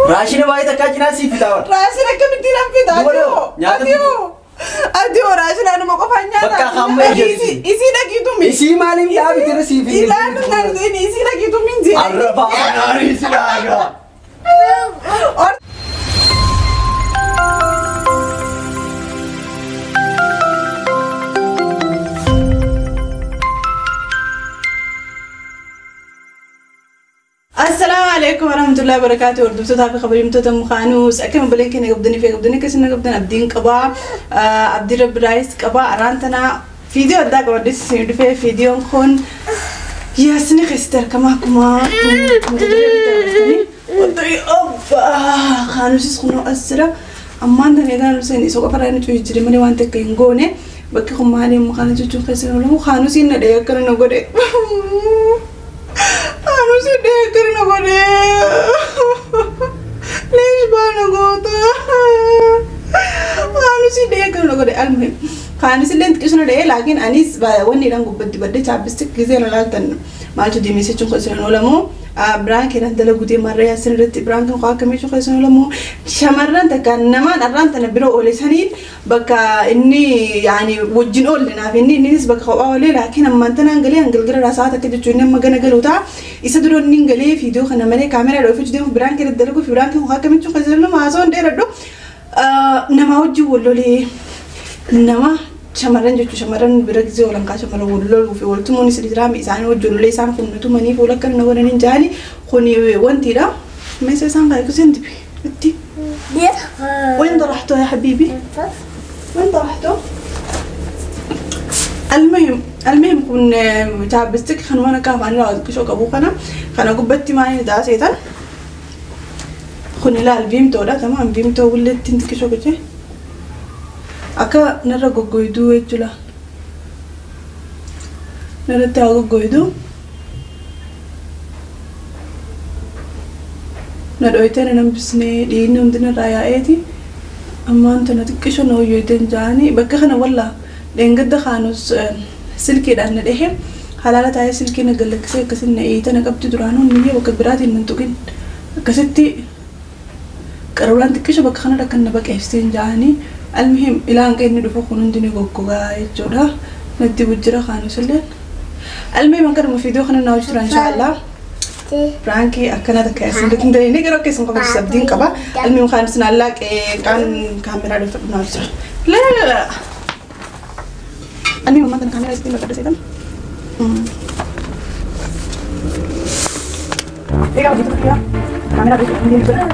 Raashina baay'ee takkaa cinaa siif fitaa bara. Raashina akkamittiin an fitaa atiyoo? Atiyoo raashina anuma qofaan nyaata. Bakka hamma ijji. Isii dhaqiitu mi? Isii maaliif dhaabite irra siif hin Ilaalu naan isii dhaqiitu min jee. Arraba anaarii si dhaagaa. Assalaamu alaikum warahmatullahi wabarakatuh. Hordoftoota fi kabajamtoota mukaanus akkam buleen keenya qabdanii fi qabdanii akkasuma qabdan abdiin qabaa abdii rabbiraayis qabaa araan tanaa viidiyoo addaa qabadde isin dhufee viidiyoon kun yaasni keessatti argama akkuma kaanusis kunoo as jira ammaan tan egaa nuseen isa qofarraa inni cuyi jire malee waan takka hin goone bakki kun maali mukaana jechuun keessa oolamu kaanusiin na dhahee akkana na godhe. Kaanusi dhahee akkana na godhe. Leesh baana goota. Kaanusi dhahee akkana na godhe almuhim. Kaanusi illee xiqqisuna dhahee laakiin anis wanni idhaan gubbatti badde chaappistik gisee na laaltan maaltu diimessi jechuun keessa oolamu. Biraan keedhaan dalaguu deemarra yaasin irratti biraan kan akkamii jechuun keessa oolamu. Shamarran takka namaan arraan tana bira oole saniin bakka inni yaani wajjin oolle naaf inni innis bakka kophaa oolee laakiin ammaan tanaan galee hangalgala raasaa takka jechuun inni amma gana galuu ta'a. Isa dura inni galee viidiyoo kana malee kaameraa dhoofii deemuuf biraan keedhaan dalaguu fi biraan kan akkamii jechuun keessa oolamu haasawaan dheeradhu. Nama wajjin wallolee nama shamarran jechuun shamarran bira gisee oolan kaa shamarran wal loluu fi wal tumuun isa jiraame isaanii wajjin lolee isaan kun tumanii fuula akkana na godhanii hin jaani kuni wantiidha. Meeshaa isaan kaa eegusin dibi itti. وين طرحته يا حبيبي؟ وين طرحته؟ المهم المهم كن chapstick kan mana kaaf ani raawwatu qishoo qabu kana kana gubbatti maal taasisan kun ilaal viimtoodha tamaam viimtoo willeetti qishoo gochee akka narra goggoyduu jechuudha. Narratti haa goggoyduu. Na dhoyitee na nambisnee dhiigni hundi narraa yaa'eeti. Ammaan tana xiqqisho na hoyyoyteen jaanii bakka kana wallaa dheengadda kaanus silkiidhaan na dhehe halaala taa'ee silkii na gallakkisee akkasin na eeyita na qabdi duraanuu niyyee bakka biraatiin nan tuqin akkasitti qaruuraan xiqqisho bakka kana akkan na baqeesseen jaanii المهم إلى أن كأني دفع خنون دني غوغا يجورا ندي بجرا خانو سلين المهم أنكر مفيدو خنا نوجد إن شاء الله برانكي أكنا تكاسن لكن ده نيجي كيسن قبل سبدين كبا المهم خانو سنا الله كان كاميرا دفع نوجد لا لا لا المهم ما كان كاميرا ستين بقدر سيدم إيه قاعد يتكلم كاميرا دفع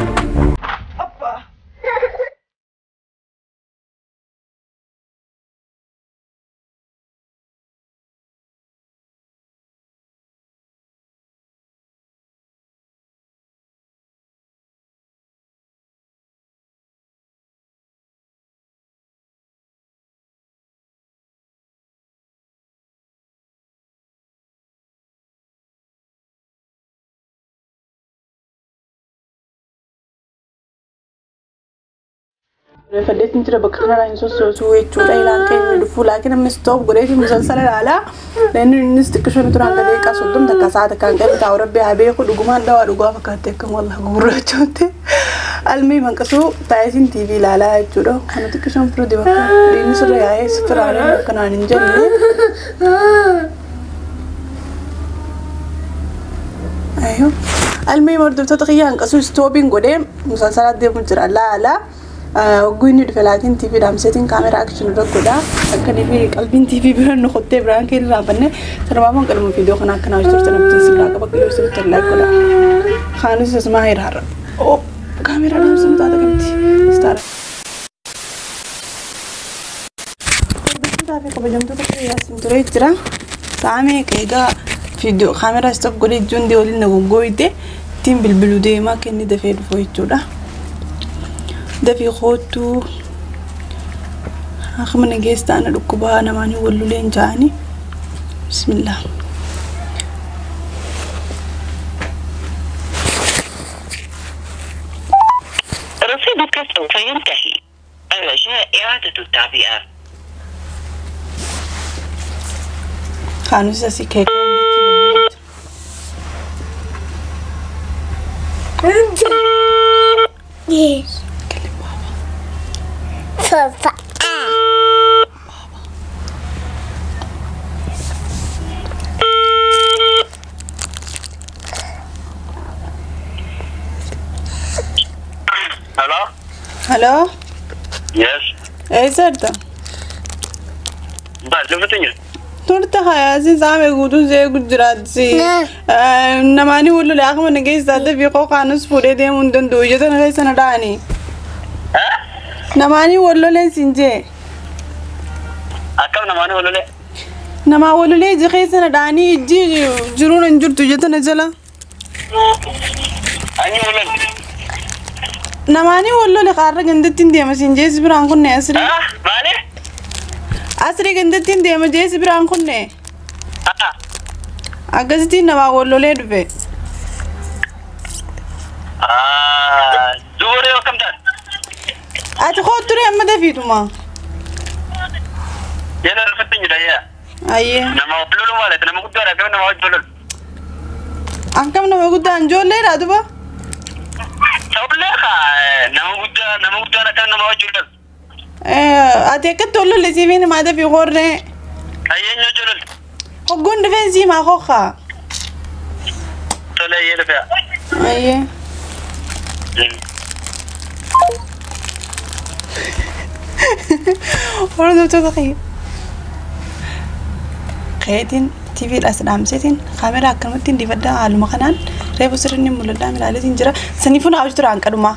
Faddeetiin jira bakka kanarraa hin sossoosuu jechuudha. Ilaan keenya dhufu laakiin amma stop godheeti musalsala ilaalaa. Leenni innis xiqqishoon turaan gadee qasodom takka sa'a takkaan qabu taa'u rabbi haa beeku dhugumaan dhawaa dhugaa fakkaatti akkam wallah gurraachooti. Almii manqasuu taa'eetiin TV ilaalaa jechuudha. Kana xiqqishoon firuuti bakka dhiinni sirra yaa'ee sifiraalee akkanaan hin jenne. Ayyoo. Almii hordoftoota kiyya hanqasuu stoopiin godhee musalsala deemu jira laala. Hogguu inni dhufe laakiin TV dhaamseetiin kaameraa akshin irra godha. Akkanii fi qalbiin TV bira nu qottee biraan keenya raafannee sarbaafan qalmu viidiyoo kana akkanaa hojjetu namtiin sirraa qaba yoo sirriitti like godha. Kaanis asumaa hiraarra. Oh kaameraa dhaamsan taata qabdi. Istaara. Hordoftoota fi kabajamtoota kiyyaa turee jira. Saamee egaa viidiyoo kaameraa stop godhee ijoon waliin na goggooyite ittiin bilbiluu deemaa kenni dafee dhufu jechuudha. Dafii kootu akkuma nageessa ana dhukkubaa namaanii walluleen ja'anii bismillah. رصيدك سوف ينتهي. الرجاء إعادة التعبئة. Kaanuus asii keekee. Yes. بابا. Hello? Hello? Yes. Eessarta? Maal dubbatu jiru? Turte hayasin saame guutuun see gujjiraatsi. Namaani wullulee akkuma nageessaatti fi qooqaanis fuudhee deemuu hin danda'u. Ija tana keessa na dha'anii. Namaani walloleen siin jee. Akkam namaani wallolee? Namaa wallolee ija keessa na dha'anii ijji jiruun hin jirtu ija tana jala. Anyi wallolee? Namaani wallole qaarra gandattiin deema siin jee si biraan kunne asrii. Maali? Asrii gandattiin deema jee si biraan kunne. Akkasittiin namaa wallolee dhufe. Dubaree akkam taate? Ati kootu ture amma dafiituma. Yana rufatti jira yaa. Ayyee. Nama lolu maali? Nama guddaadha akkam nama wajjin lolu? Akkam nama guddaa ijoolleedha duba? Ta'ullee kaa nama guddaa nama guddaan akkam nama wajjin lolu? Ati akkatti ol lolle siifii namaa dafii qorree. Ayyee eenyu wajjin lolte? Hogguun dhufeen siimaa kokkaa. Tole ayyee dhufee. Ayyee. Hordoftoota kiyya. Keetiin TVdhaas dhaamseetiin kaameraa akkanumatti hin dibaddaa haaluma kanaan reefu sirriin hin mul'adhaa ilaaleetiin jira. Saniifuu naa hojii ture hanqadhumaa.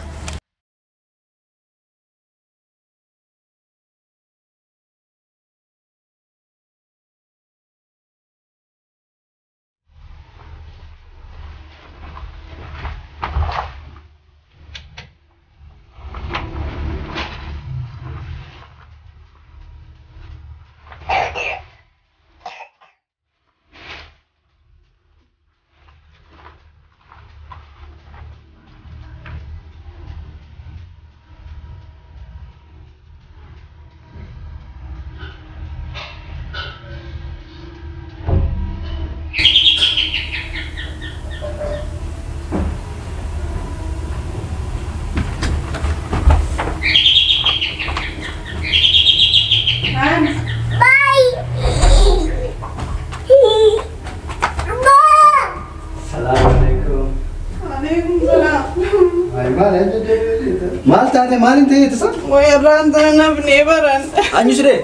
Maal taate maaliin ta'e tasa? Wayarraan tana nafnee baran. Anyu siree?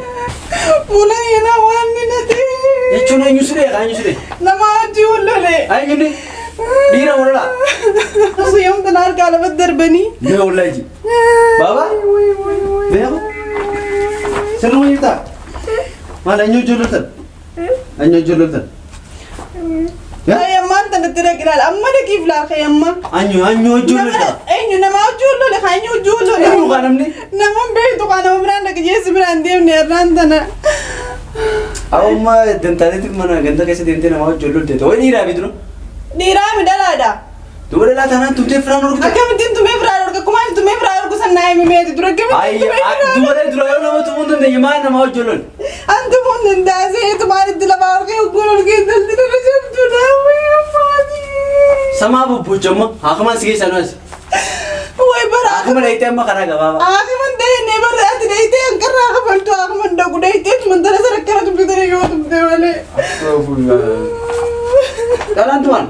Fuula yana waan ni nati. Jechuun eenyu siree? Anyu siree? Nama hojii wallolee. Eenyu inni? Dhiira walolaa? Osoo yoom tana harkaa lafa darbanii. Mee wallaa iji. Baaba? Beeku? Sirri jirtaa? Maal eenyu hojii loltan? Eenyu hojii loltan? Ammaan tanatti dhaqi ilaala. Amma dhaqiif laata amma. Anyu anyu hojii lolta. Eenyu nama hojii lolle eenyu hojii lolle. Eenyu kaa namni? Nama beektu kaa nama biraan dhaqi jeessi biraan deemne irraan tana. Amma dantaaleetti mana ganda keessa deemtee nama hojii lolte. Wayi dhiiraa fi dura? Dhiiraa mi dhalaadha. Duba dhalaa taanaan tumtee firaan orgite. Akkamittiin tumee firaan orga? Kumaan tumee firaan orgu san naa himi meeti dura akkamittiin tumee firaan orgu? Duba dura yoo nama tumuu hin dandeenye maal nama hojii lolle? An tumuu hin danda'a maal itti lafaa orgee ogguun orgee intalli nama jabduu naa wayii Samaa bobboocamma haakamaan si keessaa nuyi. Way bara. Haakama dheeyitee amma karaa gabaabaa. Haakaman dheeyinee bara ati dheeyitee hanqarraa kafaltu haakaman dhaqu dheeyitee tumantana sana akkana tumtee yoo tumtee malee. Dhalaan tumaan.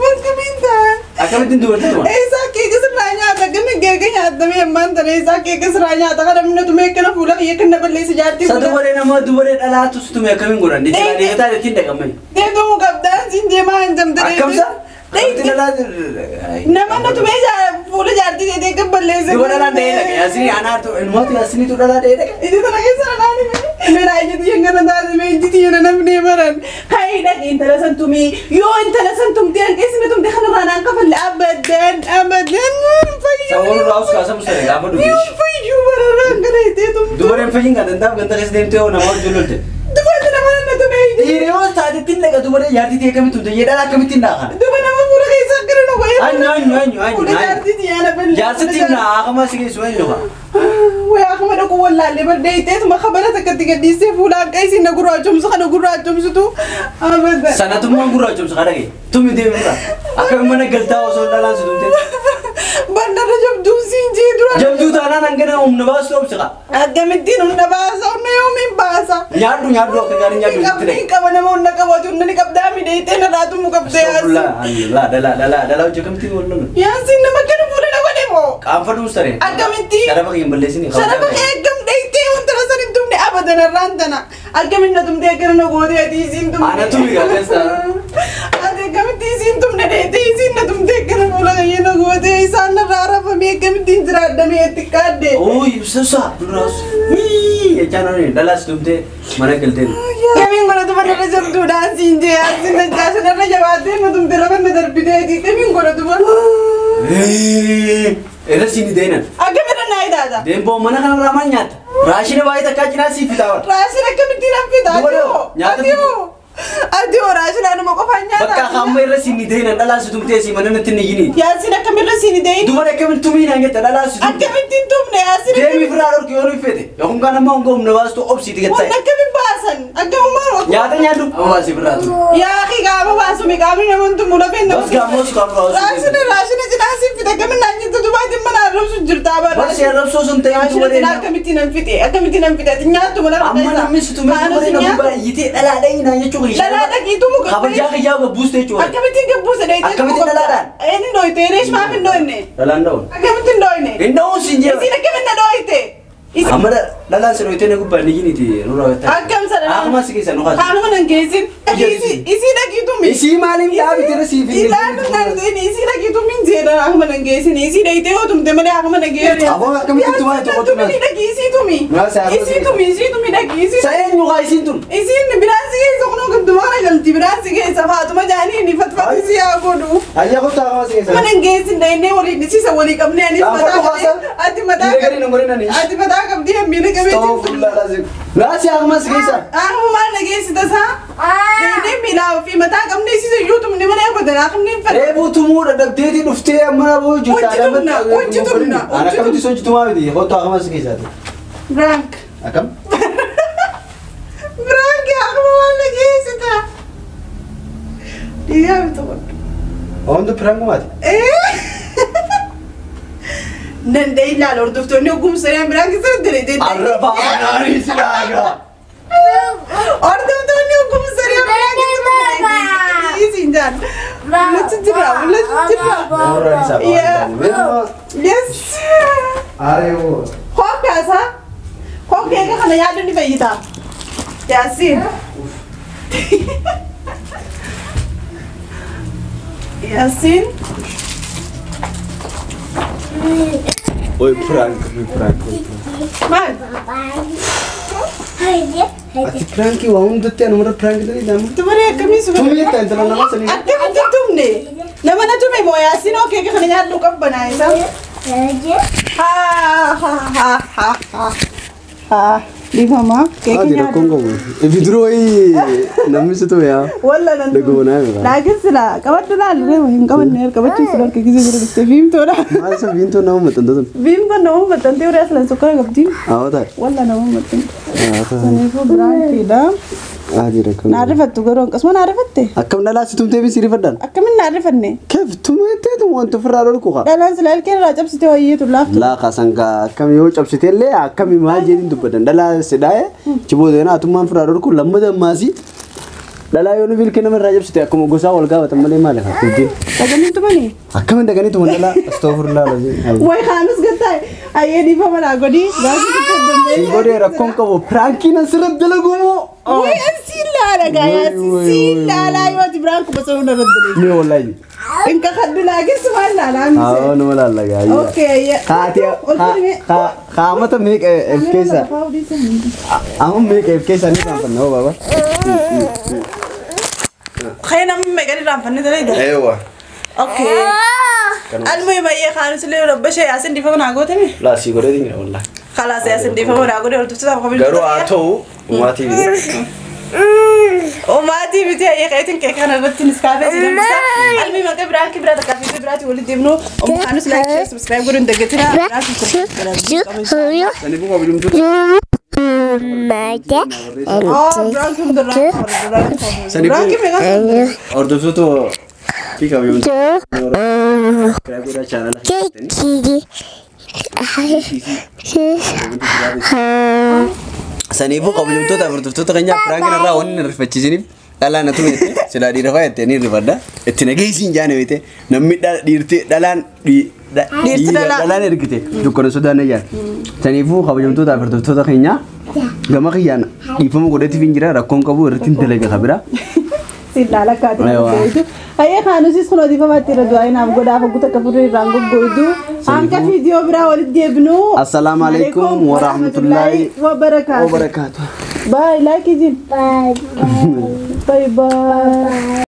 Wanti biintaan. Akkamittiin dubartii tumaan? Eessaa keeka sirraa nyaata gami geega nyaatamee ammaan tana eessaa keeka sirraa nyaata kana namni tumee akkana fuula kiyya kan na balleessa jaartii Sa dubaree nama dubaree dhalaatu si tume akkamiin godhan? Deebitaa ittiin dhaqamani. Deebituu qabdaan siin deemaa hin jamtee. Akkamsa? Nama na tumee fuula jaartii ta'ee kan balleessa. Duba dhalaan dhahee dhaqa. Yaasinii anaatu ilmoota yaasiniitu dhalaa dhahee dhaqa. Iji tana keessa dhalaan hime. Mera ijji tiyya kana taate mee ijji tiyya na namni baran. Hayi dhaqi intala san tumii yoo intala san tumtee hanqeessine tumtee kanarraa naan kafalle abadan abadan fayyuu. Saawwan raawus kaasamu sana gaafa dhugeessu. Fayyuu bararraan kana itee tumtu. Dubareen fayyiin kan danda'aaf ganda keessa deemtee yoo nama hojii lolte. Dubarti nama na tumee ijji. Dhiirri yoo taatetti dhaqa dubaree jaartii ta'e akkamitti tumte jedhaan akkamittiin dhaqa. Duba nama fuula keessa akkana nu godhe. Anyu anyu anyu anyu. Fuula jaartii tiyya na balleessa. Jaarsatti na haakamaa si geessu eenyu kaa. Way akkuma dhaqu wallaalle bardee itteetuma kabala takkatti gadhiisee fuula akka isin na gurraachomsu kana gurraachomsutu abadan. Sanatummaan gurraachomsu kana dhage tumi deemudha. Akkami mana galtaa osoo dhalaan si tumte. Barna humna baasu obsiqa. Akkamittiin humna baasa humna yoomiin baasa. Nyaadhu nyaadhu akka gaarii nyaadhu sitti Qabni qaba nama humna qabatu humna ni qabdaa midheeytee narraa tumu qabdee yaasi. La dala dala dala hojii akkamittiin wal lolu. Yaasiin nama kana fuula na godhe moo. Qaanfadhuun saree. Akkamitti? Sharafa kiyya hin balleessini. Sharafa kee eeggam dheeytee wanta rasan hin tumne abadan irraan tana. Akkamin na tumtee akkana na gootee ati isiin tumne. Ana tumi galleessa. Ati akkamitti isiin tumne dheeytee isiin na tumtee akkana fuula kiyya na gootee isaan narraa rafamee akkamittiin jiraadhamee itti qaadde. Ooyi ibsa duraas. Jechaan oolani dhalaas tumtee mana galteen. Kamiin godhatu barra jabduudhaan siin jee asiin dachaasan irra jabaattee na tumte lafa na darbiteeti kamiin godhatu barra. Irra siin deenan. Akkamirra naa itaata. Deemboo mana kanarraa maal nyaatta? Raashina baay'ee takkaa cinaa siif fitaa bara. Raashin akkamittiin haffita? Dubaroo, nyaata Atiyoo. Atiyoo raashin anuma qofaan nyaata. Bakka hamma irra siin deenan dhalaas tumtee si mana natti hin iyyini. Yaasiin akkamirra siin deeyin? Dubara akkamitti tumii naan jetta dhalaas tumtee. Akkamittiin tumne yaasiin? Deemii firaa dhorki yoo nuyi fete. Yookaan kaan amma honga humna baastu obsiiti Wanni gattaa'e. akkamin baasan? Akkamumaan Nyaata nyaadhu. Amma baasii firaa tu. Yaa akhi qaama baasu mi qaamni namoonni tumu lafeen nama. Bas gaammoo si qaama baasu. Raashina raashina cinaa siif fite akkamin naan jettu dubaatiin mana arrabsu jirta bara. Barsi arrabsoo sun ta'ee Raashina dubaree. cinaa akkamittiin nan fixe akkamittiin nan fixe ati nyaattu mana Amma namni si tumee dubaree na gubbaa iyyitee dhalaa dhahii naan jechuu kiyya. Dhalaa dhaqii tumu qabdee. Kabajaa kiyyaa gabbuuste jechuudha. Akkamittiin gabbuuse dheeytee. Akkamittiin dhalaadhaan? Inni dhoyte reesh maaf hin dhoyne? Dhalaan dha'uun. Akkamittiin dhoyne? Hin dha'uun siin jee. Isiin akkamin na dhoyte? Amma dhalaan si dhoytee na gubbaa ni giniiti nurraa gatta. Akkam sana. Akkuma si keessa nu kaasa. Haanuma nan geessin. Isii dhaqii tumi. Isii maaliif dhaabite irra siif hin Ilaalu nan isii dhaqii tumi jedha akkuma nan geessin. Isii dheeytee yoo tumte malee akkuma nan geessin. Aboo akkamitti tumaa itti qotu Tumi dhaqii isii tumi. Isii tumi isii tumi dhaqii isii. Sa eenyu kaa isiin tun? Isiin biraan si keessa kunoo giddumaana galti biraan si keessa Faatuma jaanii ni fatfati si haa godhu. Ayyaa kottaa akkuma si keessa. Mana hin geessin dheeynee waliin isiisa walii qabnee anis mataa qabdee ati mataa qabdee ati mataa qabdee miila qabee jirtu. Laasi akkuma si keessa. Akkuma maal na geessita isaa? Dheeynee miilaa ofii mataa qabnee isiisa iyyuu tumne malee abadan akkuma hin fedhe. Reebuu tumuu dadhabdeetii dhuftee amma boo jirta. Hojii tumna hojii tumna. Ana akkamitti sochitumaa miti kottaa akkuma si keessaati. Brank. Akkam? Brank akkuma maal na geessita? Dhiigaa bitu godhu. Oondu piraankumaati. Danda'e ilaala hordoftoonni ogumsaree biraan keessatti dalagee. Arraba aanaanis laagaa. Hordoftoonni ogumsaree biraan keessatti dalagee. Isiin jaan. Mul'achi jira mul'achi jira. Yes. Areewoo. Hokkaasaa. Hokkee kana yaaddu ni fayyita. Yaasiin. Yaasiin. Oi prank, prank. Maal? Ati pranki waa hundatti anuma pranki ta'e nama. Dubaree akkamii suba? Tumee ta'e intala nama sanii. Akkamitti tumne? Nama na tume moo Yaasiin hokkee kana nyaadhu qabbanaa isa? Haa haa haa haa haa haa. Dhiifama. Keekii Adi rakkoon qabu. Ifi dura wayii namni si tume yaa. Walla nan Dhuguma naa hima. Laakiin sila qabadhu laal reema hin qabanne qabachuun sila harka gisee jira dhuftee fiimtoodha. Maal isa fiimtoo nama maxxantu tun? Fiimtoon nama maxxantee horii aslan sukkara qabdi. Haa ta'e. Walla nama maxxantu. Saniifuu biraankiidha. Adi rakkoon. Naa rifattu garuu akkasuma naa rifatte. Akkam dhalaa si tumtee fi si rifadhaan? Akkamiin naa rifanne? Keef tumeeteetu wanti ofirraa dhorku kaa. Dhalaan sila ilkeen irraa cabsitee wayyeetu laaftu. Laa kaasan kaa akkam yoo cabsite illee akkami maal jedhin dubbatan dhalaa si dhaa'e chiboodeen hatummaan ofirraa dhorku lammata ammaasii dhalaa yoo nufi ilkee nama irraa cabsite akkuma gosaa wal gaafatan malee maali haa tuutiin. Dhaganii tumanii? Akkamiin dhaganii tuman dhalaa astaghfirullah lazim. Way kaanus gattaa ayyee dhiifama naa godhi baasii sitti Siin godhee rakkoon qabu piraankiin asirratti dalagu moo? Way an siin laala gaayaa siin laalaa yoo ati biraan kuma sababa irratti dalagu. Mee wallahi. Inka kaddu laakin sumaan laalaa Haa mise. nama laalla gaayaa. Okay ayyee. Haati haamata meeqa of keessa amma meeqa of keessa ni raanfanna hoo baaba. Khayna nama meeqa ni raanfanne dalaga? Eewa. Okay. Almuhim ayyee kaanus illee rabbashee yaasin dhiifama naa gootame. Laa sii godhee jira wallahi. Khalaas yaasin dhiifama naa godhe hordoftoota kabajuu. Garuu haa ta'u umaatii miti. Umaatii miti ayyee qayeetiin kee kana irratti niskaafee si danfisa. Almi maqaa biraa kibira takkaa fi biraatti walitti deemnu. Kaanus like share subscribe godhuun daggatina. Saniifuu kabajamtoota. Saniifuu hordoftoota fi kabajamtoota. Subscribe godhaa chaanala. Saniifuu kabajamtoota hordoftoota keenyaa prankiin irraa wanni hin rifachiisiniif dhalaan na tume jette silaa dhiira faa jettee ni rifadha. Itti nageessiin jaane beekte namni dhiirti dhalaan Dhiirti dhalaa. dhalaan ergite dukkana sodaan ayyaan. Saniifuu kabajamtoota hordoftoota keenyaa gama kiyyaan dhiifama godhatiif hin jira rakkoon qabu irratti hin dalaga kabira. Sillaala akkaataa Aywa. gogoitu. Hayyee kaanusis kun odeeffamaatti irra du'aa naaf godhaaf hogguu takka furrii irraan goggoitu. Hanga viidiyoo biraa walitti deebinu. Assalaamu alaikum warahmatullaahi wabarakaatu. Wabarakaatu. Bye, like it. Bye. Bye bye.